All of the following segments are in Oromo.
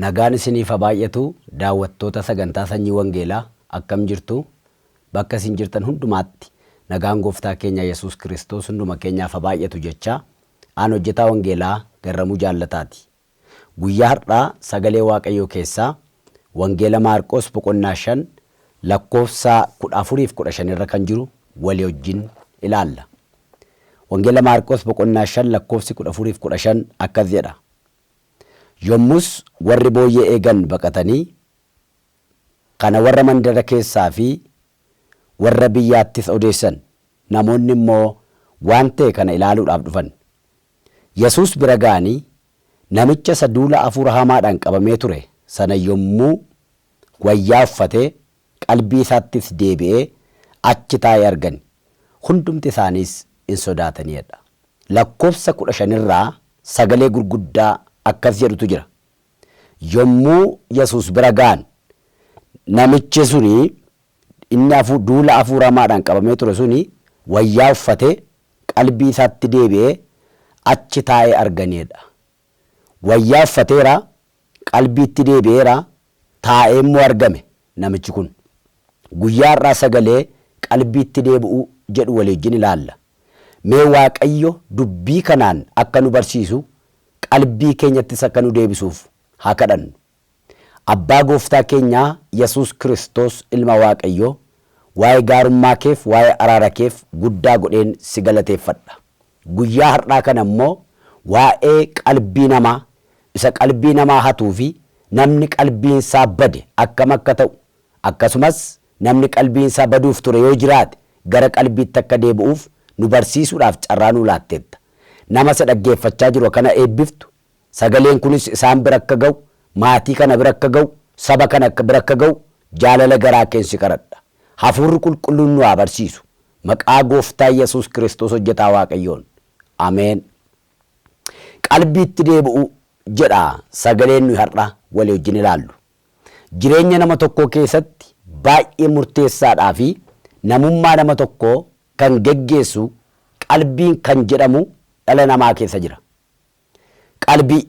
Nagaan isiniif haa baay'atu daawwattoota sagantaa Sanyii Wangeelaa akkam jirtu? Bakka isin jirtan hundumaatti nagaan gooftaa keenya Yesuus Kiristoos hunduma keenyaaf haa baay'atu jechaa aan hojjetaa Wangeelaa Garramuu Jaallataati. Guyyaa har'aa sagalee Waaqayyoo keessaa Wangeela Maarqos boqonnaa 5 lakkoofsa 14 fi 15 irra kan jiru walii wajjin ilaalla. Wangeela Maarqos boqonnaa 5 lakkoofsi 14 fi 15 akkas jedha. Yommus warri booyyee eegan baqatanii, kana warra mandara keessaa fi warra biyyaattis odeessan, namoonni immoo waan ta'e kana ilaaluudhaaf dhufan. Yesuus bira ga'anii, namicha isa duula hafuura hamaadhaan qabamee ture sana yommuu wayyaa uffatee, qalbii isaattis deebi'ee achi taa'e argan, hundumti isaaniis in sodaatani jedha. Lakkoofsa 15 irraa sagalee gurguddaa akkas jedhutu jira. Yommuu Yesuus bira ga'an, namichi suni inni duula hafuura hamaadhaan qabamee ture suni wayyaa uffatee, qalbii isaatti deebi'ee achi taa'ee arganiidha. Wayyaa uffateera, qalbiitti deebi'eera, taa'ee immoo argame namichi kun. Guyyaa har'aa sagalee qalbiitti deebi'uu jedhu walii wajjin ilaalla. Mee Waaqayyo dubbii kanaan akka nu barsiisu, qalbii keenyattis akka nu deebisuuf haa kadhannu. Abbaa Gooftaa keenyaa Yesuus Kiristoos Ilma Waaqayyoo, waa'ee gaarummaa keef waa'ee araara keef guddaa godheen si galateeffadha. Guyyaa har'aa kana immoo waa'ee qalbii namaa, isa qalbii namaa hatuu fi namni qalbiin isaa bade akkam akka ta'u, akkasumas namni qalbiin isaa baduuf ture yoo jiraate gara qalbiitti akka deebi'uuf nu barsiisuudhaaf carraa nuu laatteetta. Nama isa dhaggeeffachaa jiru kana eebbiftu, sagaleen kunis isaan bira akka ga'u, maatii kana bira akka ga'u, saba kana bira akka ga'u jaalala garaa keen si kadhadha. Hafuurri Qulqulluun nu haa barsiisu. Maqaa Gooftaa Yesuus Kiristoos hojjetaa Waaqayyoon. Ameen. Qalbiitti deebi'uu jedha sagaleen nuyi har'a walii wajjin ilaallu. Jireenya nama tokkoo keessatti baay'ee murteessaadhaa fi namummaa nama tokkoo kan geggeessu qalbiin kan jedhamu dhala namaa keessa jira. Qalbii.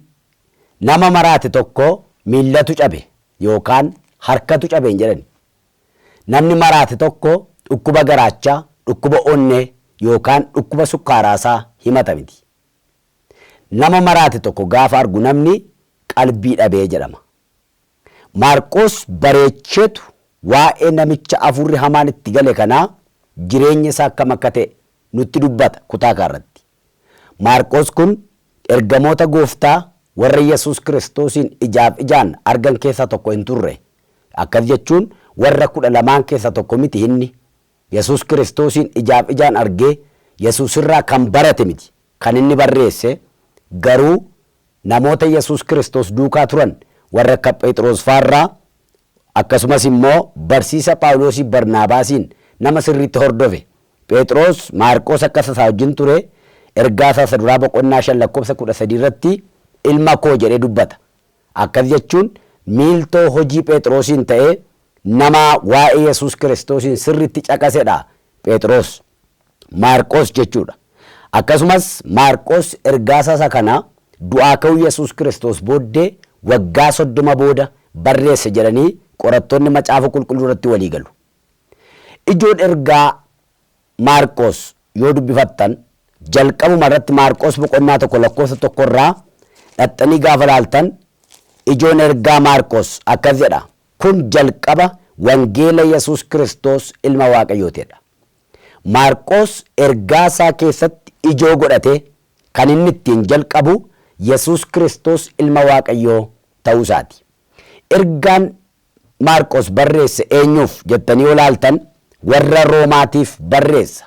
Nama maraate tokko miillatu cabe yookaan harkatu cabe hin jedhani. Namni maraate tokko dhukkuba garaachaa, dhukkuba onnee yookaan dhukkuba sukkaaraasaa himata miti. Nama maraate tokko gaafa argu namni qalbii dhabee jedhama. Maarqoos bareecheetu waa'ee namicha hafuurri hamaan itti gale kanaa jireenya isaa akkam akka ta'e nutti dubbata kutaa kanarratti. Maarqoos kun ergamoota Gooftaa warra Yesuus Kiristoosiin ijaaf ijaan argan keessaa tokko hin turre. Akkas jechuun warra 12n keessaa tokko miti inni. Yesuus Kiristoosiin ijaaf ijaan argee Yesuusirraa kan barate miti kan inni barreesse, garuu namoota Yesuus Kiristoos duukaa turan warra akka Pheexiroosfaarraa akkasumas immoo barsiisa Phaawuloosiif Barnaabaasiin nama sirriitti hordofe. Pheexiroos Maarqoos akka isa isaa wajjin ture ergaa isaa isa duraa boqonnaa 5 lakkoofsa 13 irratti ilma koo jedhee dubbata. Akkas jechuun miiltoo hojii Pheexiroosiin ta'ee nama waa'ee Yesuus Kiristoosiin sirriitti caqasedha Pheexiroos. Maarqoos jechuudha. Akkasumas Maarqoos ergaasaa isa kana du'aa ka'uu Yesuus Kiristoos booddee waggaa 30 booda barreesse jedhanii qorattoonni Macaafa Qulqulluu irratti walii galu. Ijoon ergaa Maarqoos yoo dubbifattan jalqabuma irratti Maarqoos boqonnaa 1 lakkoofsa 1 irraa dhaxxanii gaafa ilaaltan ijoon ergaa Maarqoos akkas jedha, Kun jalqaba wangeela Yesuus Kiristoos ilma Waaqayyooti jedha. Maarqoos ergaa isaa keessatti ijoo godhatee kan inni ittiin jalqabu Yesuus Kiristoos ilma Waaqayyoo ta'uu isaati. Ergaan Maarqos barreesse eenyuuf jettanii yoo ilaaltan warra Roomaatiif barreessa.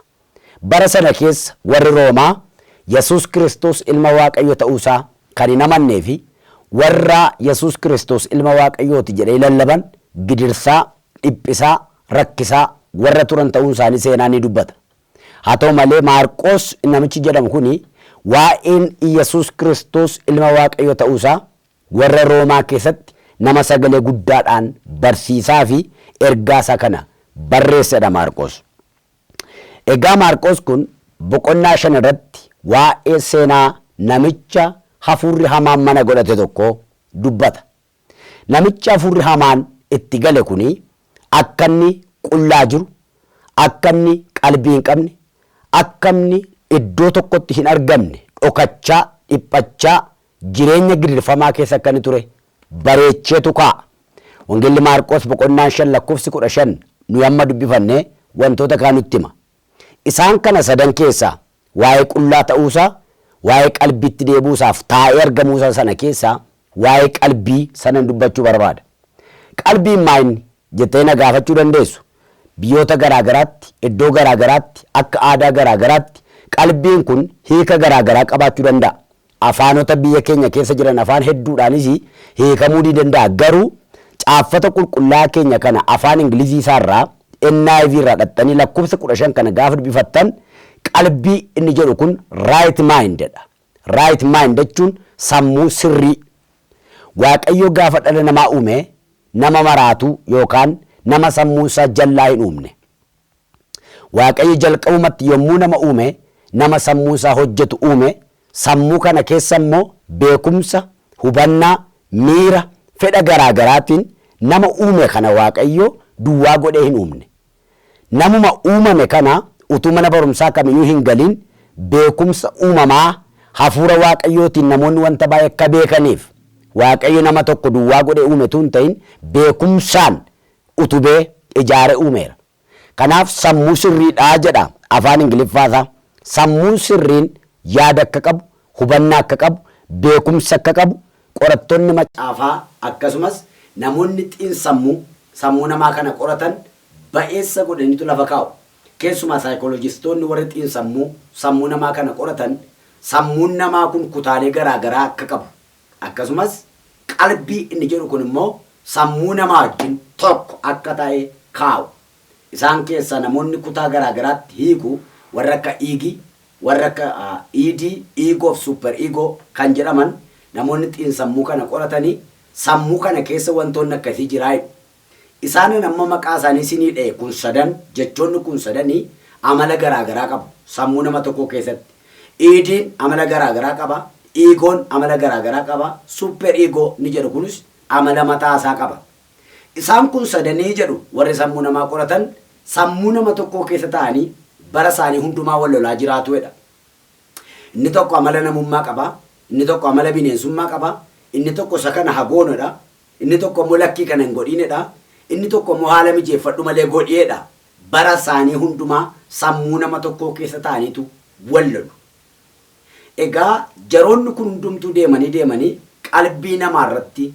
Bara sana keessa warri Roomaa Yesuus Kiristoos ilma Waaqayyo ta'uu isaa kan hin amannee fi warra Yesuus Kiristoos ilma Waaqayyooti jedhee lallaban gidirsaa, dhiphisaa, rakkisaa warra turan ta'uun isaanii seenaan ni dubbata. Haa ta'u malee Maarqoos namichi jedhamu kuni waa'een Yesuus Kiristoos ilma Waaqayyo ta'uu isaa warra Roomaa keessatti nama sagalee guddaadhaan barsiisaa fi ergaa isaa kana barreessedha Maarqoos. Egaa Maarqoos kun boqonnaa 5 irratti waa'ee seenaa namicha hafuurri hamaan mana godhate tokkoo dubbata. Namichi hafuurri hamaan itti gale kuni akka inni qullaa jiru, akka inni qalbii hin qabne, akka inni iddoo tokkotti hin argamne, dhokachaa, dhiphachaa, jireenya gidirfamaa keessa akka inni ture bareecheetu kaa'a. Wangeelli Maarqos boqonnaan 5 lakkoofsi 15 nuyi amma dubbifanne wantoota kaan nutti hima. Isaan kana sadan keessaa waa'ee qullaa ta'uusaa, waa'ee qalbiitti deebi'uusaaf taa'ee argamuusaa sana keessaa waa'ee qalbii sanan dubbachuu barbaada. Qalbiin maa inni jettee na gaafachuu dandeessu. Biyyoota garaagaraatti, iddoo garaagaraatti, akka aadaa garaagaraatti qalbiin kun hiika garaagaraa qabaachuu danda'a. Afaanota biyya keenya keessa jiran afaan hedduudhaanis hiikamuu ni danda'a. Garuu caaffata qulqullaa'aa keenya kana afaan Ingilizii isaarraa NIV irraa dhaxxanii lakkoofsa 15 kana gaafa dubbifattan qalbii inni jedhu kun right mind jedha. Right mind jechuun sammuu sirrii. Waaqayyo gaafa dhala namaa uume nama maraatuu yookaan nama sammuun isaa jallaa hin uumne. Waaqayyo jalqabumatti yommuu nama uume nama sammuu isaa hojjetu uume. Sammuu kana keessa immoo beekumsa, hubannaa, miira, fedha garaagaraatiin nama uume kana Waaqayyo duwwaa godhee hin uumne. Namuma uumame kana utuu mana barumsaa kamiyyuu hin galiin beekumsa uumamaa hafuura Waaqayyootiin namoonni wanta baay'ee akka beekaniif Waaqayyo nama tokko duwwaa godhee uume utuu hin ta'in beekumsaan utubee ijaaree uumeera. Kanaaf sammuu sirriidhaa jedha afaan Ingiliffaasaa. Sammuun sirriin yaada akka qabu, hubannaa akka qabu, beekumsa akka qabu qorattoonni macaafaa akkasumas namoonni xiinsammuu sammuu namaa kana qoratan ba'eessa godhaniitu lafa kaa'u. Keessumaa saayikolojistoonni warri xiinsammuu sammuu namaa kana qoratan sammuun namaa kun kutaalee garaagaraa akka qabu akkasumas qalbii inni jedhu kun immoo sammuu namaa wajjin tokko akka ta'e kaa'u. Isaan keessaa namoonni kutaa garaagaraatti hiiku warra akka iigii, warra akka id, ego fi super ego kan jedhaman namoonni xiinsammuu kana qoratanii sammuu kana keessa wantoonni akkasii jiraa jedhu. Isaanin amma maqaa isaanii sinii dha'e kun sadan, jechoonni kun sadanii amala garaagaraa qabu sammuu nama tokkoo keessatti. Idiin amala garaagaraa qaba, egoon amala garaagaraa qaba, super ego ni jedhu kunis amala mataa isaa qaba. Isaan kun sadanii jedhu warri sammuu namaa qoratan sammuu nama tokkoo keessa ta'anii bara isaanii hundumaa wal lolaa jiraatu jedha. Inni tokko amala namummaa qaba, inni tokko amala bineensummaa qaba, inni tokko isa kana hagoonodha, inni tokko immoo lakkii kana hin godhiinedha, inni tokko immoo haala mijeeffadhu malee godhiedha. Bara isaanii hundumaa sammuu nama tokkoo keessa ta'aniitu wal lolu. Egaa jaroonni kun hundumtuu deemanii deemanii qalbii namaa irratti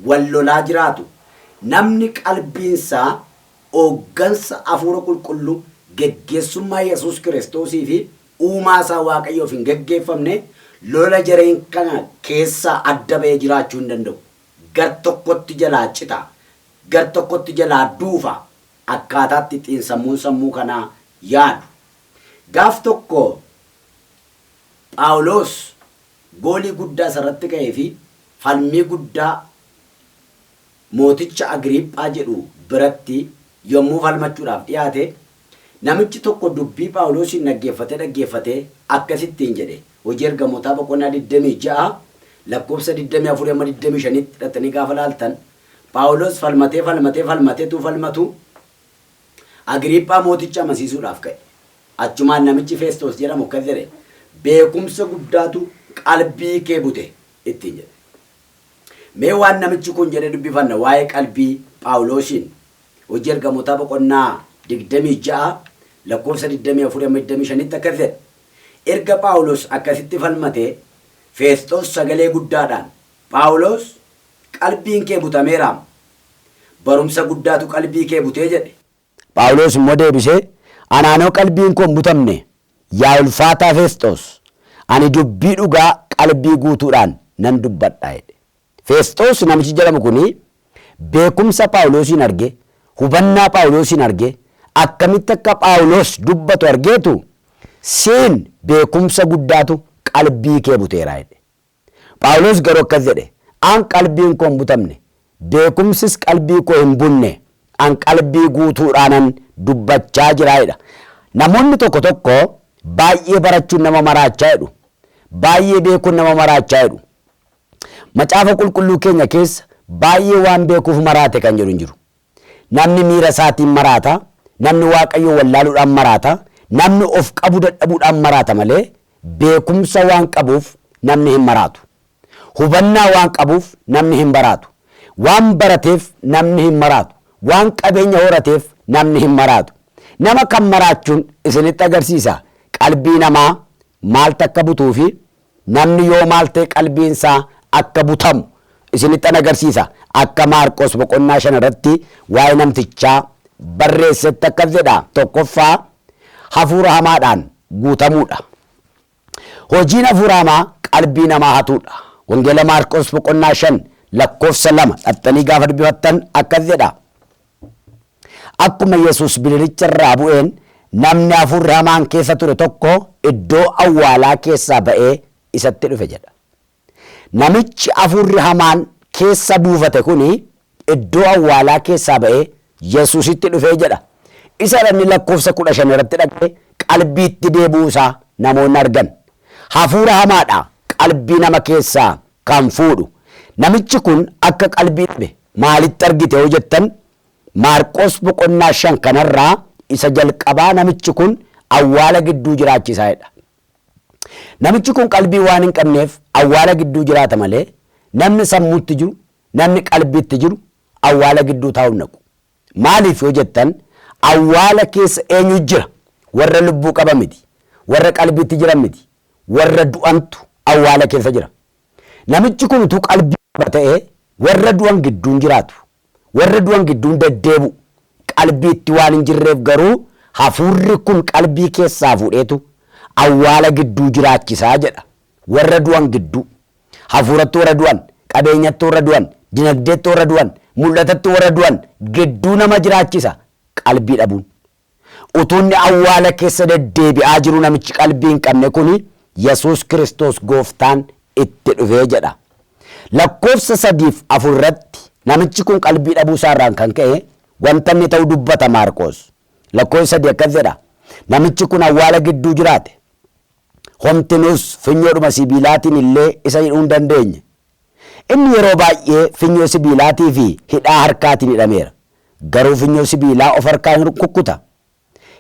wal lolaa jiraatu. Namni qalbiinsaa hooggansa hafuura qulqulluu geggeessummaa Yesuus Kiristoosii fi uumaa isaa Waaqayyoof hin geggeeffamne lola jareen kana keessaa adda ba'ee jiraachuu hin danda'u. Gar tokkotti jalaa cita, gar tokkotti jalaa duufa akkaataatti xiinsammuun sammuu kanaa yaadu. Gaaf tokko Phaawulos goolii guddaa isarratti ka'ee fi falmii guddaa mooticha Agriiphaa jedhu biratti yommuu falmachuudhaaf dhiyaate namichi tokko dubbii Phaawulosiin dhaggeeffatee dhaggeeffatee akkasittiin jedhe. Hojii Ergamootaa boqonnaa 26 lakkoofsa 24 amma 25tti hidhatanii gaafa laaltan Phaawulos falmatee falmatee falmatee tuu falmatu Agriiphaa mooticha amansiisuudhaaf ka'e. Achumaan namichi Feestos jedhamu akkas jedhe, beekumsa guddaatu qalbii kee bute ittiin jedhe. Mee waan namichi kun jedhe dubbifanna waa'ee qalbii Phaawulosiin. Hojii Ergamootaa boqonnaa 26 lakkoofsa 24 amma 25tti akkas jedha. Erga Phaawulos akkasitti falmatee Feesxoos sagalee guddaadhaan, Phaawulos, qalbiin kee butameeraam, barumsa guddaatu qalbii kee butee jedhe. Phaawulos immoo deebisee, anaanoo qalbiin koo hin butamne, yaa ulfaataa Feesxoos, ani dubbii dhugaa qalbii guutuudhaan nan dubbadha jedhe. Feesxoos namichi jedhamu kuni beekumsa Phaawulosiin arge, hubannaa Phaawulosiin arge, akkamitti akka Phaawulos dubbatu argeetu siin beekumsa guddaatu qalbii kee buteera jedhe. Phaawulos garuu akkas jedhe, an qalbiin koo hin butamne, beekumsis qalbii koo hin bunne, an qalbii guutuudhaanan dubbachaa jira jedha. Namoonni tokko tokko baay'ee barachuun nama maraachaa jedhu, baay'ee beekuun nama maraachaa jedhu. Macaafa qulqulluu keenya keessa Baay'ee waan beekuuf maraate kan jedhu hin jiru. Namni miira isaatiin maraata, namni Waaqayyo wallaaluudhaan maraata, namni of qabu dadhabuudhaan maraata malee beekumsa waan qabuuf namni hin maraatu. Hubannaa waan qabuuf namni hin maraatu. Waan barateef namni hin maraatu. Waan qabeenya horateef namni hin maraatu. Nama kan maraachuun isinitti agarsiisa. Qalbii namaa maaltu akka butuu fi namni yoo maal ta'e qalbiin isaa akka butamu isinitti agarsiisa. Akka Maarqos boqonnaa 5 irratti waa'ee namtichaa barreessetti akkas jedha. Tokkoffaa, hafuura hamaadhaan guutamuudha. Hojiin hafuura hamaa qalbii namaa hatuudha. Wangeela Maarqos boqonnaa 5 lakkoofsa 2 dhaxxanii gaafa dubbifattan akkas jedha. Akkuma Yesuus bidirichaa irraa bu'een namni hafuurri hamaan keessa ture tokko iddoo awwaalaa keessaa ba'ee isatti dhufe jedha. Namichi hafuurri hamaan keessa buufate kuni iddoo awwaalaa keessaa ba'ee Yesuusitti dhufee jedha. Isa inni lakkoofsa 15 irratti dhaqee qalbiitti deebi'uu isaa namoonni argan. Hafuura hamaadha qalbii nama keessaa kan fuudhu. Namichi kun akka qalbii dhabe maalitti argite yoo jettan, Maarqos boqonnaa 5 kanarraa isa jalqabaa namichi kun awwaala gidduu jiraachisaa jedha. Namichi kun qalbii waan hin qabneef awwaala gidduu jiraata malee namni sammuutti jiru, namni qalbiitti jiru awwaala gidduu taa'uu hin dhaqu. Maaliif yoo jettan, awwaala keessa eenyu jira? Warra lubbuu qaban miti, warra qalbiitti jiran miti, warra du'antu awwaala keessa jira. Namichi kun utuu qalbii qaba ta'ee warra du'an gidduun jiraatu, warra du'an gidduun deddeebi'u. Qalbiitti waan hin jirreef garuu hafuurri kun qalbii keessaa fuudheetu awwaala gidduu jiraachisaa jedha. Warra du'an gidduu, hafuuratti warra du'an, qabeenyatti warra du'an, dinagdeetti warra du'an, mul'atatti warra du'an gidduu nama jiraachisa qalbii dhabuun. Utuu inni awwaala keessa deddeebi'aa jiru namichi qalbii hin qabne kuni Yesuus Kiristoos gooftaan itti dhufee jedha. Lakkoofsa 3 fi 4 irratti namichi kun qalbii dhabuu isaarraan kan ka'e wanta inni ta'u dubbata Maarqos. Lakkoofsa 3 akkas jedha. Namichi kun awwaala gidduu jiraate. Homtinuus finyoodhuma sibiilaatiin illee isa hidhuu hin dandeenye. Inni yeroo baay'ee finyoo sibiilaatii fi hidhaa harkaatiin hidhameera. Garuu finyoo sibiilaa of harkaa hin kukkuta.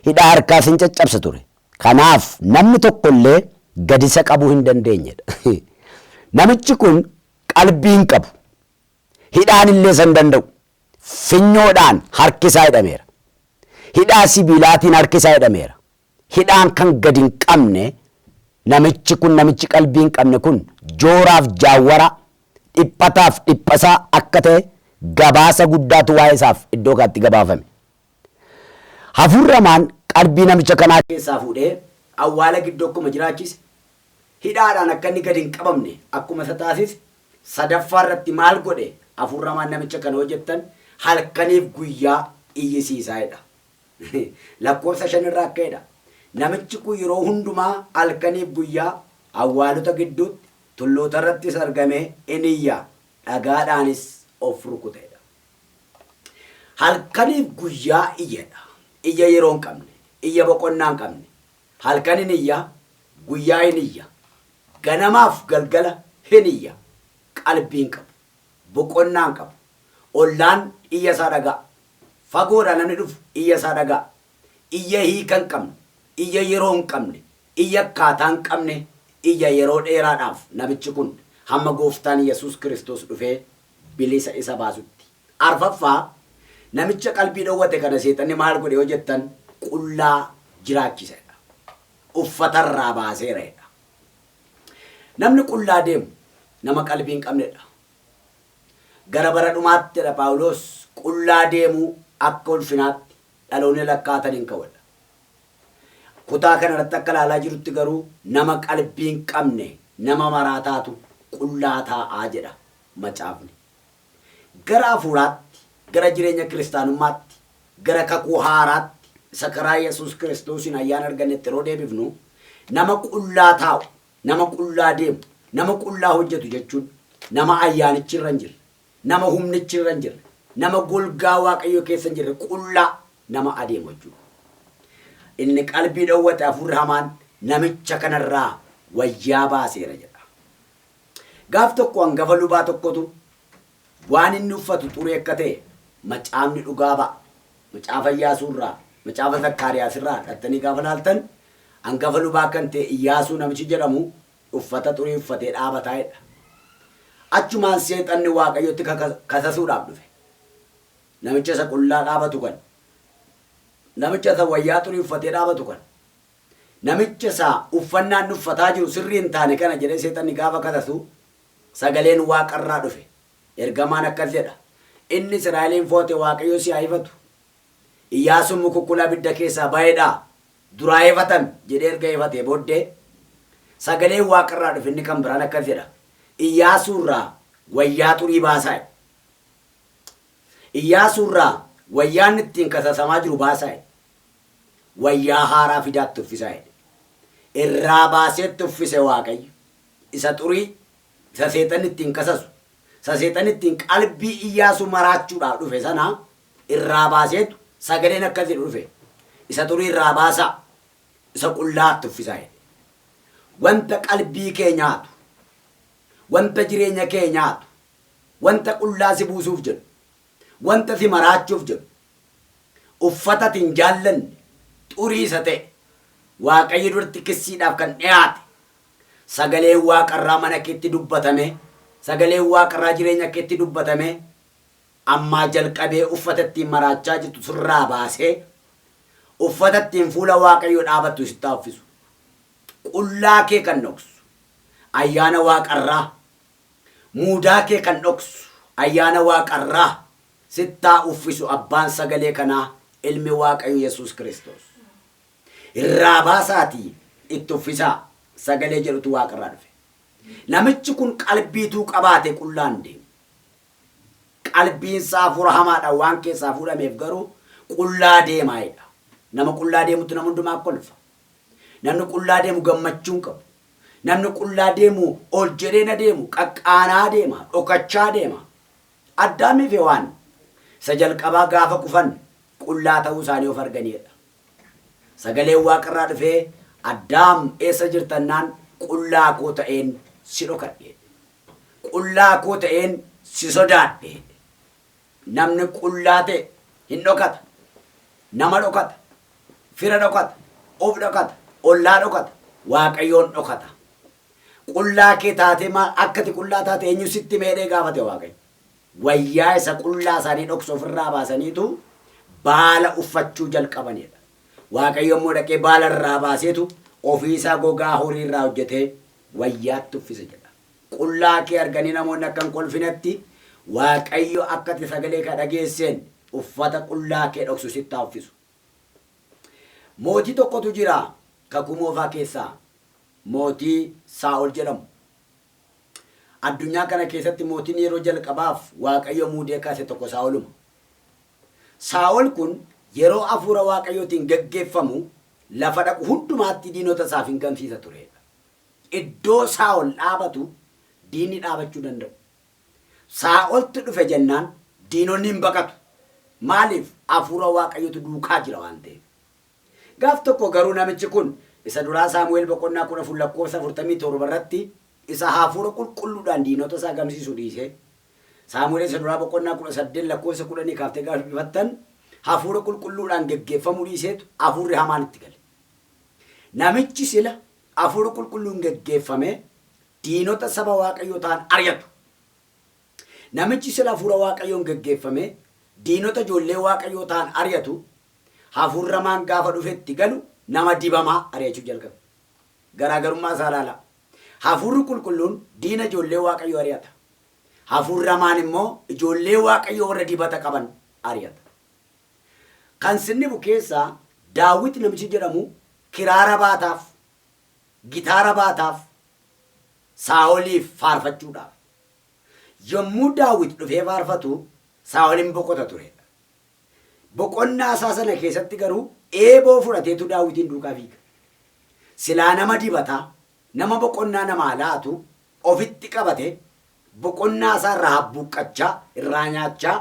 Hidhaa harkaas hin caccabsa ture. Kanaaf namni tokko illee gad isa qabuu hin dandeenyedha. Namichi kun qalbii hin qabu. Hidhaan illee isa hin danda'u. Finyoodhaan harki isaa hidhameera. Hidhaa sibiilaatiin harki isaa hidhameera. Hidhaan kan gad hin qabne namichi kun, namichi qalbii hin qabne kun jooraaf jaawwara, dhiphataaf dhiphasaa akka ta'e gabaasa guddaatu waa'ee isaaf iddoo kanatti gabaafame. Hafuurri hamaan qalbii namicha kanaa keessaa fuudhee awwaala gidduu akkuma jiraachise, hidhaadhaan akka inni gad hin qabamne akkuma isa taasise, sadaffaa irratti maal godhe hafuurri hamaan namicha kana yoo jettan, halkaniif guyyaa iyyisiisaa jedha. Lakkoofsa 5 irraa akka jedha. Namichi kun yeroo hundumaa halkaniif guyyaa awwaalota gidduutti tulloota irrattis argamee in iyya, dhagaadhaanis of rukuteedha. Halkaniif guyyaa iyyadha. Iyya yeroo hin qabne, iyya boqonnaa hin qabne. Halkan hin iyya, guyyaa hin iyya. Ganamaaf galgala hin iyya. Qalbii hin qabu. Boqonnaa hin qabu. Ollaan iyya isaa dhaga'a. Fagoodhaa namni dhufu iyya isaa dhaga'a. Iyya hiika hin qabne, iyya yeroo hin qabne, iyya akkaataa hin qabne, iyya yeroo dheeraadhaaf namichi kun hamma gooftaan Yesuus Kiristoos dhufee bilisa isa baasutti. Arfaffaa, namicha qalbii dhowwate kana seexanni maal godhe yoo jettan, qullaa jiraachisedha. Uffata irraa baaseera jedha. Namni qullaa deemu nama qalbii hin qabnedha. Gara bara dhumaatti jedha Phaawulos, qullaa deemuu akka ulfinaatti dhaloonni lakkaa'atan hin ka'u jedha. Kutaa kana irratti akka ilaalaa jirutti garuu nama qalbii hin qabne, nama maraataatu qullaa taa'aa jedha macaafni. Gara hafuuraatti, gara jireenya kiristaanummaatti, gara kakuu haaraatti isa karaa Yesuus Kiristoosiin ayyaana argannetti yeroo deebifnu, nama qullaa taa'u, nama qullaa deemu, nama qullaa hojjetu jechuun nama ayyaanichi irra hin jirre, nama humnichi irra hin jirre, nama golgaa Waaqayyoo keessa hin jirre, qullaa nama adeemu jechuudha. Inni qalbii dhowwate hafuurri hamaan namicha kanarraa wayyaa baaseera jedha. Gaaf tokko hangafa lubaa tokkotu Waan inni uffatu xurii akka ta'e macaafni dhugaa ba'a. Macaafa Iyyaasuu irraa, macaafa Zakkaariyaas irraa dhattanii gaafa laaltan hangafa lubaa kan ta'e Iyyaasuu namichi jedhamu uffata xurii uffatee dhaabataa jedha. Achumaan seexanni Waaqayyotti kasasuudhaaf dhufe. Namicha isa qullaa dhaabatu kan. Namicha isa wayyaa xurii uffatee dhaabatu kan. Namicha isa uffannaan uffataa jiru sirrii hin taane kana jedhee seexanni gaafa kasasu sagaleen waaqarraa dhufe. Ergamaan akkas jedha. Inni Israa'eliin foote Waaqayyo si haa ifatu. Iyyaasuun mukukkula abidda keessaa ba'eedha. Duraa ifatan jedhee erga ifatee booddee sagaleen waaqarraa dhufe inni kan biraan akkas jedha. Iyyaasuurraa wayyaa xurii baasaa. Iyyaasuurraa wayyaan ittiin kasasamaa jiru baasaa. Wayyaa haaraa fidaatti uffisaa. Irraa baaseetti uffise Waaqayyo. Isa xurii, isa seexanni ittiin kasasu, isa seexanni ittiin qalbii Iyyaasuu maraachuudhaaf dhufe sana irraa baaseetu sagaleen akkas jedhu dhufe. Isa xurii irraa baasaa, isa qullaatti uffisaa. Wanta qalbii kee nyaatu, wanta jireenya kee nyaatu, wanta qullaa si buusuuf jedhu, wanta si maraachuuf jedhu, uffata ati hin jaallanne xurii isa ta'e Waaqayyo duratti kissiidhaaf kan dhiyaate sagaleen waaqarraa mana keetti dubbatame, sagaleen waaqarraa jireenya keetti dubbatame, ammaa jalqabee uffata ittiin maraachaa jirtu sirraa baasee uffata ittiin fuula Waaqayyoo dhaabattu sitti haa uffisu. Qullaa kee kan dhoksu ayyaana waaqarraa, muudaa kee kan dhoksu ayyaana waaqarraa sitti haa uffisu abbaan sagalee kanaa ilmi Waaqayyo Yesuus Kiristoos. Irraa baasaatii itti uffisaa sagalee jedhutu waaqarraa dhufe. Namichi kun qalbiituu qabaate qullaan deemu. Qalbiin isaa hafuura hamaadhaan waan keessaa fuudhameef garuu qullaa deemaa jedha. Nama qullaa deemutti nama hundumaa kolfa. Namni qullaa deemu gammachuu hin qabu. Namni qullaa deemu ol jedhee na deemu, qaqqaanaa deema, dhokachaa deema. Addaamii fi Hewaan isa jalqabaa gaafa kufan qullaa ta'uu isaanii of arganiidha. Sagaleen waaqarraa dhufee Addaam eessa jirtannaan qullaa koo ta'een si dhokadhe. Qullaa koo ta'een si sodaadhe. Namni qullaa ta'e hin dhokata. Nama dhokata. Fira dhokata. Of dhokata. Ollaa dhokata. Waaqayyoon dhokata. Qullaa kee taatee maal akkati qullaa taate eenyu sitti meedhee gaafate Waaqayyo. Wayyaa isa qullaa isaanii dhoksu ofirraa baasaniitu baala uffachuu jalqabanidha. Waaqayyo immoo dhaqee baala irraa baaseetu ofiisaa gogaa horii irraa hojjetee wayyaatti uffise jedha. Qullaa kee arganii namoonni akka hin kolfinetti Waaqayyo akka ati sagalee kee dhageesseen uffata qullaa kee dhoksu sitti haa uffisu. Mootii tokkotu jira kakuu moofaa keessaa mootii Saa'ol jedhamu. Addunyaa kana keessatti mootiin yeroo jalqabaaf Waaqayyo muudee kaase tokko Saa'oluma. Saa'ol kun yeroo hafuura Waaqayyootiin geggeeffamu lafa dhaqu hundumaatti diinota isaaf hin gamsiisa turedha. Iddoo Saa'ol dhaabatu diinni dhaabachuu danda'u. Saa'oltu dhufe jennaan diinonni hin baqatu. Maaliif? Hafuura Waaqayyootu duukaa jira waan ta'eef. Gaaf tokko garuu namichi kun isa duraa Saamu'eel boqonnaa 14 lakkoofsa 47 irratti isa hafuura qulqulluudhaan diinota isaa gamsiisu dhiisee Saamu'eel isa duraa boqonnaa 18 lakkoofsa 10 kaaftee gaafa dubbifattan hafuura qulqulluudhaan geggeeffamuu dhiiseetu hafuurri hamaan itti gale. Namichi sila hafuura qulqulluun geggeeffamee diinota saba Waaqayyoo ta'an ari'atu. Namichi sila hafuura Waaqayyoon geggeeffamee diinota ijoollee Waaqayyoo ta'an ari'atu hafuurri hamaan gaafa dhufe itti galu nama dibamaa ari'achuu jalqabe. Garaagarummaa isaa ilaalaa. Hafuurri qulqulluun diina ijoollee Waaqayyoo ari'ata. Hafuurri hamaan immoo ijoollee Waaqayyoo warra dibata qaban ari'ata. Kan sinnibu keessaa Daawit namichi jedhamu kiraara baataaf, gitaara baataaf, Saa'oliif faarfachuudhaaf. Yommuu Daawit dhufee faarfatu Saa'ol hin boqota turedha. Boqonnaa isaa sana keessatti garuu eeboo fudhateetu Daawitiin duukaa fiiga. Silaa nama dibataa, nama boqonnaa namaa laatu ofitti qabate boqonnaa isaa irraa habbuuqqachaa, irraa nyaachaa,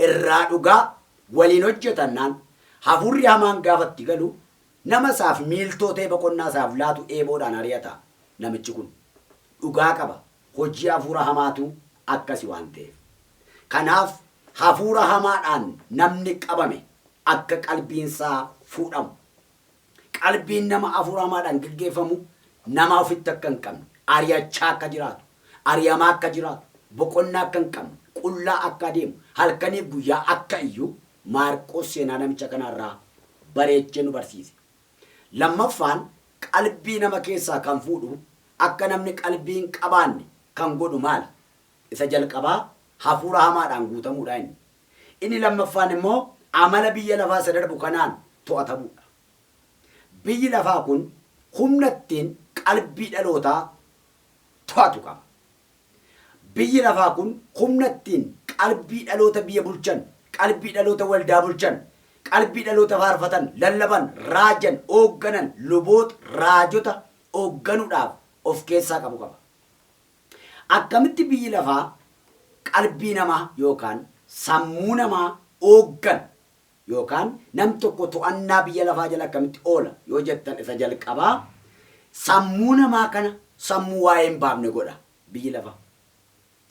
irraa dhugaa waliin hojjetannaan hafuurri hamaan gaafa itti galu nama isaaf miiltoo ta'e boqonnaa isaaf laatu eeboodhaan ari'ata namichi kun. Dhugaa qaba. Hojii hafuura hamaatu akkasi waan ta'eef. Kanaaf hafuura hamaadhaan namni qabame akka qalbiinsaa fuudhamu. Qalbiin nama hafuura hamaadhaan geggeeffamu nama ofitti akka hin qabne, ari'achaa akka jiraatu, ari'amaa akka jiraatu, boqonnaa akka hin qabne, qullaa akka adeemu, halkaniif guyyaa akka iyyu Maarqos seenaa namicha kanarraa bareechee nu barsiise. Lammaffaan qalbii nama keessaa kan fuudhu, akka namni qalbii hin qabaanne kan godhu maali? Isa jalqabaa hafuura hamaadhaan guutamuudha inni. Inni lammaffaan immoo amala biyya lafaa isa darbu kanaan to'atamuudha. Biyyi lafaa kun humna ittiin qalbii dhalootaa to'atu qaba. Biyyi lafaa kun humna ittiin qalbii dhaloota biyya bulchan, qalbii dhaloota waldaa bulchan, qalbii dhaloota faarfatan, lallaban, raajan, hoogganan, luboota, raajota hoogganuudhaaf of keessaa qabu qaba. Akkamitti biyyi lafaa qalbii namaa yookaan sammuu namaa hooggan yookaan nam tokko to'annaa biyya lafaa jala akkamitti oola yoo jettan, isa jalqabaa sammuu namaa kana sammuu waa'ee hin baafne godha biyyi lafaa.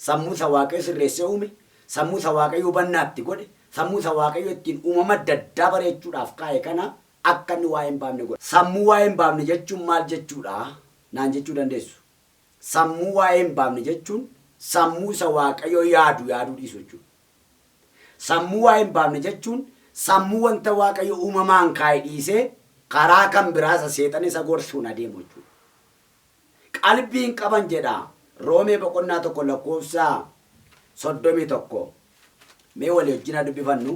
Sammuu isa Waaqayyo sirreessee uume, sammuu isa Waaqayyo hubannaatti godhe, sammuu isa Waaqayyo ittiin uumama adda addaa bareechuudhaaf kaa'e kana akka inni waa'ee hin baafne godha. Sammuu waa'ee hin baafne jechuun maal jechuudha naan jechuu dandeessu. Sammuu waa'ee hin baafne jechuun sammuu isa Waaqayyo yaadu yaaduu dhiisu jechuudha. Sammuu waa'ee hin baafne jechuun sammuu wanta Waaqayyo uumamaan kaa'e dhiisee karaa kan biraa isa seexan isa gorsuun adeemu jechuudha. Qalbii hin qaban jedha Roomee boqonnaa 1 lakkoofsa 31. Mee walii wajjin haa dubbifannu.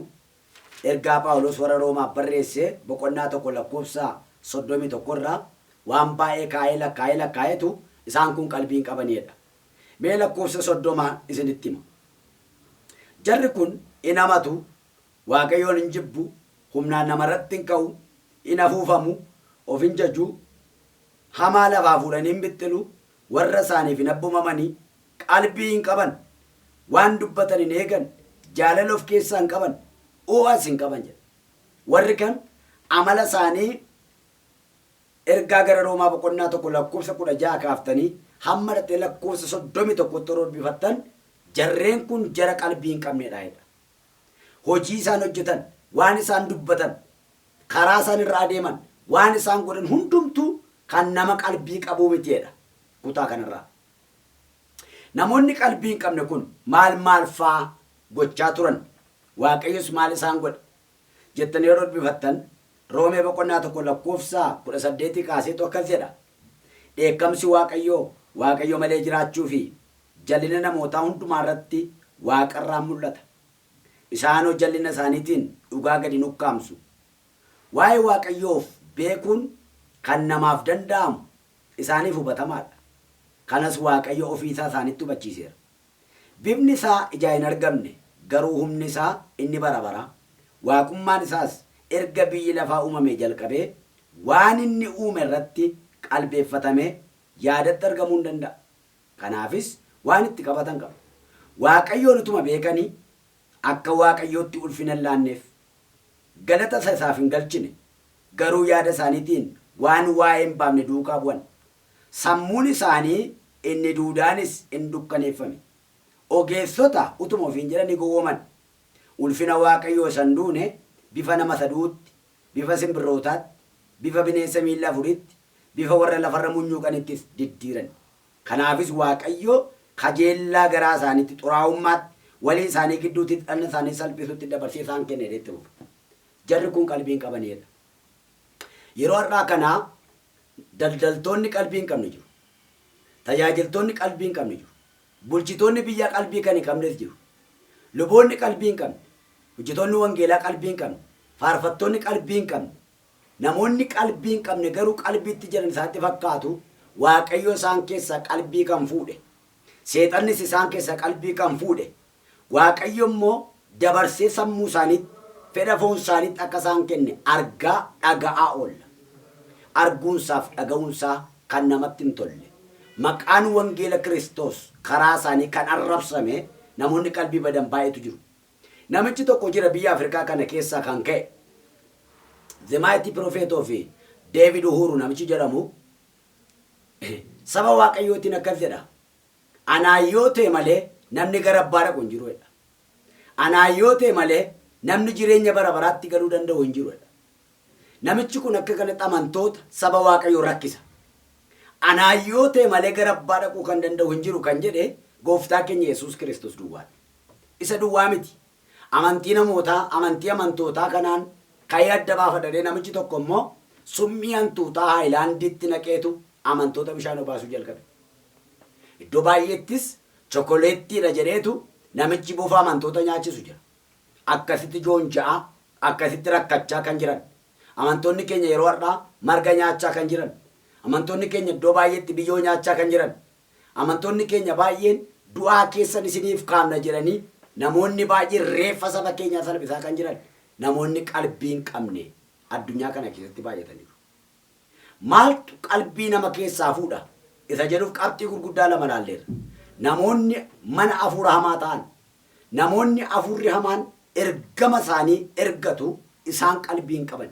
Ergaa Phaawulos warra Roomaaf barreesse boqonnaa 1 lakkoofsa 31 irraa waan baay'ee kaa'ee lakkaa'ee lakkaa'eetu isaan kun qalbii hin qabanidha. Mee lakkoofsa 30 isinitti hima. Jarri kun hin hamatu, Waaqayyoon hin jibbu, humnaan namarratti hin ka'u, hin afuufamu, of hin jaju, hamaa lafaa fuudhanii hin bixxilu, warra isaaniif hin abbomamani, qalbii hin qaban, waan dubbatan hin eegan, jaalala of keessaa hin qaban, oo'as hin qaban jedha. Warri kan amala isaanii ergaa gara Roomaa boqonnaa 1 lakkoofsa 16 kaaftanii hamma dhaqxee lakkoofsa 31tti yeroo dubbifattan, jarreen kun jara qalbii hin qabnedha jedha. Hojii isaan hojjetan, waan isaan dubbatan, karaa isaan irra adeeman, waan isaan godhan hundumtuu kan nama qalbii qabuu miti jedha kutaa kanarraa. Namoonni qalbii hin qabne kun maal maal faa gochaa turan? Waaqayyos maal isaan godhe? Jettanii yeroo dubbifattan, Roomee boqonnaa 1 lakkoofsa 18 kaaseetu akkas jedha. Dheekkamsi Waaqayyoo, Waaqayyo malee jiraachuu fi jallina namootaa hundumaa irratti waaqarraan mul'ata. Isaanoo jallina isaaniitiin dhugaa gad in ukkaamsu. Waa'ee Waaqayyoof beekuun kan namaaf danda'amu isaaniif hubatamaa dha. Kanas Waaqayyo ofii isaa isaanitti hubachiiseera. Bifni isaa ijaan hin argamne, garuu humni isaa inni bara baraa, waaqummaan isaas erga biyyi lafaa uumamee jalqabee waan inni uume irratti qalbeeffatamee yaadatti argamuu in danda'a. Kanaafis waan itti qabatan qabu. Waaqayyoon utuma beekanii akka Waaqayyootti ulfina hin laanneef. Galata isa isaaf hin galchine. Garuu yaada isaaniitiin waan waa'ee hin baafne duukaa bu'an. Sammuun isaanii inni duudaanis in dukkaneeffame. Ogeessota utuma ofiin jedhanii gowwoman. Ulfina Waaqayyoo isa hin duune bifa nama isa du'uutti, bifa simbirrootaatti, bifa bineensa miilla afuriitti, bifa warra lafarra munyuuqanittis diddiiran. Kanaafis Waaqayyo kajeellaa garaa isaaniitti, xuraa'ummaatti, walii isaanii gidduutti dhagna isaanii salphisuutti dabarsee isaan kenne jedhee itti fufa. Jarri kun qalbii hin qabani jedha. Yeroo har'aa kana daldaltoonni qalbii hin qabne jiru. Tajaajiltoonni qalbii hin qabne jiru. Bulchitoonni biyyaa qalbii kan hin qabnes jiru. Luboonni qalbii hin qabne, hojjetoonni wangeelaa qalbii hin qabne, faarfattoonni qalbii hin qabne, namoonni qalbii hin qabne garuu qalbiitti jiran isaanitti fakkaatu. Waaqayyo isaan keessaa qalbii kan fuudhe, seexannis isaan keessaa qalbii kan fuudhe, Waaqayyo immoo dabarsee sammuu isaaniitti, fedha foon isaaniitti akka isaan kenne argaa dhaga'aa oolla. Arguunsaaf dhaga'uunsaa kan namatti hin tolle. Maqaan wangeela Kiristoos karaa isaanii kan arrabsame namoonni qalbii badan baay'eetu jiru. Namichi tokko jira biyya Afrikaa kana keessaa kan ka'e. The Mighty Prophet of David Uhuru namichi jedhamu saba Waaqayyootiin akkas jedha. Anaan yoo ta'e malee namni gara abbaa dhaqu hin jiru jedha. Anaan yoo ta'e malee namni jireenya bara baraatti galuu danda'u hin jiru. Namichi kun akka kanatti amantoota saba Waaqayyoo rakkisa. Anaan yoo ta'e malee gara abbaa dhaquu kan danda'u hin jiru kan jedhe gooftaa keenya Yesuus Kiristoos duwwaadha. Isa duwwaa miti. Amantii namootaa, amantii amantootaa kanaan ka'ee adda baafadha namichi tokko immoo summii hantuutaa haayilaandiitti naqeetu amantoota bishaan obaasuu jalqabe. Iddoo baay'eettis chokoleettiidha jedheetu namichi bofa amantoota nyaachisu jira. Akkasitti joonja'aa, akkasitti rakkachaa kan jiran. Amantoonni keenya yeroo har'aa marga nyaachaa kan jiran. Amantoonni keenya iddoo baay'eetti biyyoo nyaachaa kan jiran. Amantoonni keenya baay'een du'aa keessan isiniif kaafna jedhanii namoonni baay'een reeffa saba keenyaa salphisaa kan jiran. Namoonni qalbii hin qabne addunyaa kana keessatti baay'ataniiru. Maaltu qalbii nama keessaa fuudha? Isa jedhuuf qabxii gurguddaa lama laalleerra. Namoonni mana hafuura hamaa ta'an, namoonni hafuurri hamaan ergama isaanii ergatu isaan qalbii hin qaban.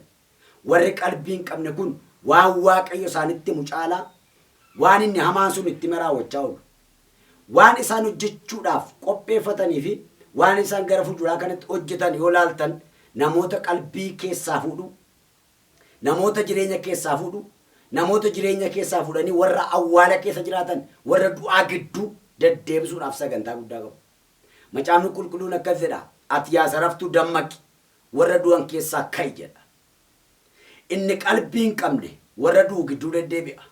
Warri qalbii hin qabne kun waan Waaqayyo isaanitti himu caalaa waan inni hamaan sun itti raawwachaa oolu. Waan isaan hojjechuudhaaf qopheeffatanii fi waan isaan gara fuulduraa kanatti hojjetan yoo laaltan namoota qalbii keessaa fuudhu, namoota jireenya keessaa fuudhu, namoota jireenya keessaa fuudhanii warra awwaala keessa jiraatan, warra du'aa gidduu deddeebisuudhaaf sagantaa guddaa qabu. Macaafni qulqulluun akkas jedha, ati yaa saraftuu dammaqi, warra du'an keessaa ka'i jedha. Inni qalbii hin qabne warra du'u gidduu deddeebi'a.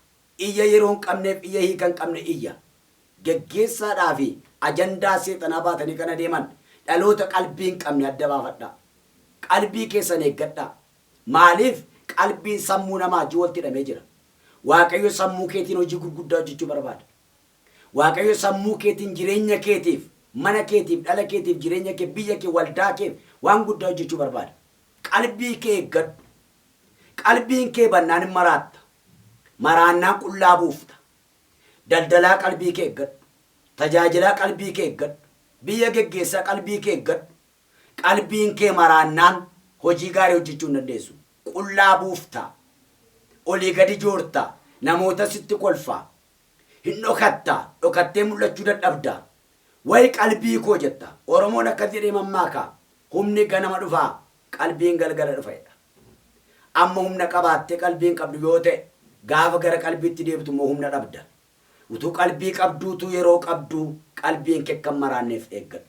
Iyya yeroo hin qabneef iyya hiika hin qabne iyya. Geggeessaadhaa fi ajandaa seexanaa baatanii kan adeeman dhaloota qalbii hin qabne adda baafadhaa. Qalbii keessan eeggadhaa. Maaliif qalbiin sammuu namaa wajjin walitti hidhamee jira. Waaqayyo sammuu keetiin hojii gurguddaa hojjechuu barbaada. Waaqayyo sammuu keetiin jireenya keetiif, mana keetiif, dhala keetiif, jireenya kee, biyya kee, waldaa keef waan guddaa hojjechuu barbaada. Qalbii kee eeggadhu. Qalbiin kee bannaan hin maraatta. Maraannaan qullaa buufta. Daldalaa qalbii kee eeggadhu. Tajaajilaa qalbii kee eeggadhu. Biyya geggeessaa qalbii kee eeggadhu. Qalbiin kee maraannaan hojii gaarii hojjechuu hin dandeessu. Qullaa buufta. Olii gadi joorta. Namoota sitti kolfa. Hin dhokatta. Dhokattee mul'achuu dadhabda. Wayi qalbii koo jetta. Oromoon akkas jedhee mammaaka. Humni ganama dhufaa, qalbiin galgala dhufa jedha. Amma humna qabaattee qalbiin qabdu yoo ta'e gaafa gara qalbiitti deebitu immoo humna dhabda. Utuu qalbii qabduutu yeroo qabdu qalbiin kee akka hin maraanneef eeggadhu.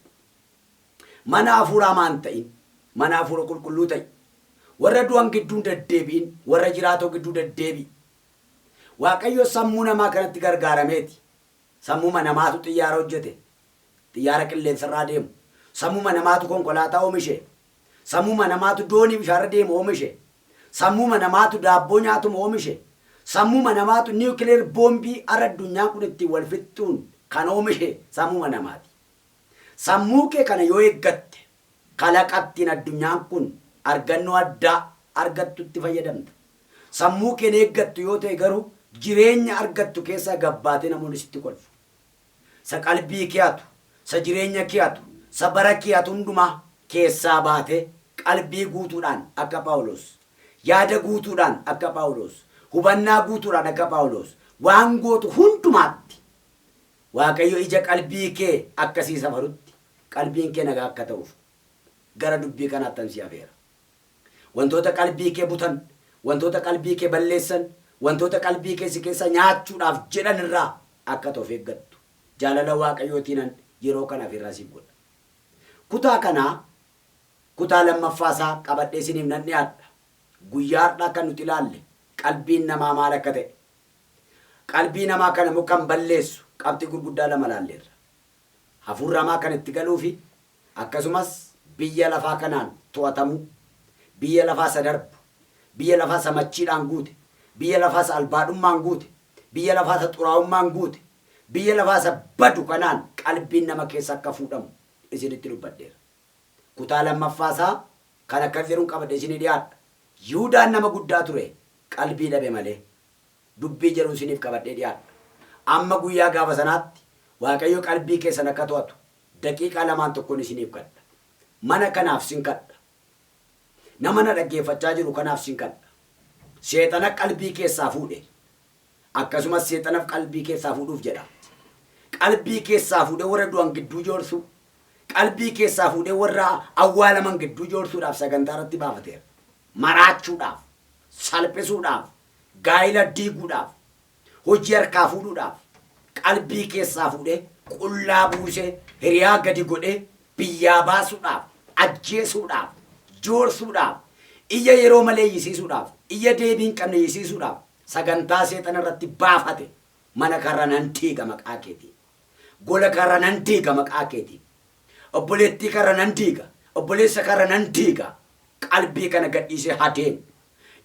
Mana hafuura hamaa hin ta'in, mana hafuura qulqulluu ta'i. Warra du'an gidduu deddeebi'in, warra jiraatoo gidduu deddeebi'i. Waaqayyo sammuu namaa kanatti gargaarameeti. Sammuma namaatu xiyyaara hojjete. Xiyyaara qilleensarraa deemu. Sammuma namaatu konkolaataa oomishe. Sammuma namaatu doonii bishaanirra deemu oomishe. Sammuma namaatu daabboo nyaatuma oomishe. Sammuma namaatu niwukileer boombii har'a addunyaan kun ittiin wal fixxuun kan oomishe sammuma namaati. Sammuu kee kana yoo eeggatte kalaqattiin addunyaan kun argannoo addaa argattutti fayyadamta. Sammuu kee eeggattu yoo ta'e garuu jireenya argattu keessaa gabbaatee namoonni sitti kolfu. Sa qalbii kee hatu, sa jireenya kee hatu, sa bara kee hatu hundumaa keessaa baatee qalbii guutuudhaan akka Phaawulos, yaada guutuudhaan akka Phaawulos, hubannaa guutuudhaan akka Phaawulos waan gootu hundumaatti Waaqayyo ija qalbii kee akkasii safarutti qalbiin kee nagaa akka ta'uuf gara dubbii kanaatti si afeera. Wantoota qalbii kee butan, wantoota qalbii kee balleessan, wantoota qalbii kee si keessa nyaachuudhaaf jedhan irraa akka ta'uuf eeggattu. Jaalala Waaqayyootiinan yeroo kanaaf irraa siif godha. Kutaa kanaa kutaa lammaffaa isaa qabadhee isiniif nan dhiyaadha. Guyyaa har'aa kan nuti ilaalle qalbiin namaa maal akka ta'e. Qalbii namaa kana immoo kan balleessu qabxii gurguddaa lama ilaalleerra. Hafuurri hamaa kan itti galuu fi akkasumas biyya lafaa kanaan to'atamuu, biyya lafaa isa darbu, biyya lafaa isa machiidhaan guute, biyya lafaa isa albaadhummaan guute, biyya lafaa isa xuraa'ummaan guute, biyya lafaa isa badu kanaan qalbiin nama keessa akka fuudhamu isinitti dubbadheera. Kutaa lammaffaa isaa kan akkas jedhuun qabadhe isinii dhiyaadha. Yihuudaan nama guddaa ture qalbii dhabe malee. Dubbii jedhuun isiniif qabadhee dhiyaadha. Amma guyyaa gaafa sanaatti Waaqayyo qalbii keessan akka to'atu daqiiqaa lamaan tokkoon isiniif kadha. Mana kanaaf sin kadha. Nama na dhaggeeffachaa jiru kanaaf sin kadha. Seexana qalbii keessaa fuudhe. Akkasumas seexanaaf qalbii keessaa fuudhuuf jedha. Qalbii keessaa fuudhee warra du'an gidduu joorsu. Qalbii keessaa fuudhee warra awwaalaman gidduu joorsuudhaaf sagantaa irratti baafateera. Maraachuudhaaf, salphisuudhaaf, gaa'ila diiguudhaaf, hojii harkaa fuudhuudhaaf, qalbii keessaa fuudhee qullaa buusee hiriyaa gadi godhee biyyaa baasuudhaaf, ajjeesuudhaaf, joorsuudhaaf, iyya yeroo malee iyyisiisuudhaaf, iyya deebii hin qabne iyyisiisuudhaaf sagantaa seexana irratti baafate mana karra nan diiga maqaa keetiin. Gola karra nan diiga maqaa keetiin. Obboleettii karra nan diiga. Obboleessa karra nan diiga. Qalbii kana gadhiisee haa deemu.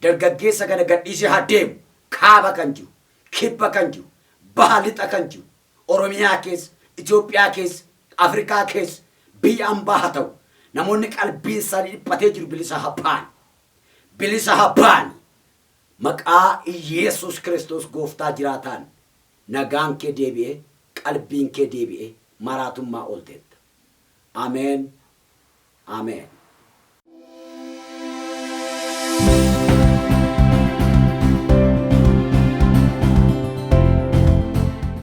Dargaggeessa kana gadhiisee haa deemu. Kaaba kan jiru, kibba kan jiru, baha lixa kan jiru, Oromiyaa keessa, Itoophiyaa keessa, Afrikaa keessa, biyya ambaa haa ta'u. Namoonni qalbiin isaanii dhiphatee jiru bilisa haa ba'an. Bilisa haa ba'an. Maqaa Iyeesuus Kiristoos gooftaa jiraataan nagaan kee deebi'ee, qalbiin kee deebi'ee maraatummaa oolteetta. Ameen. Ameen.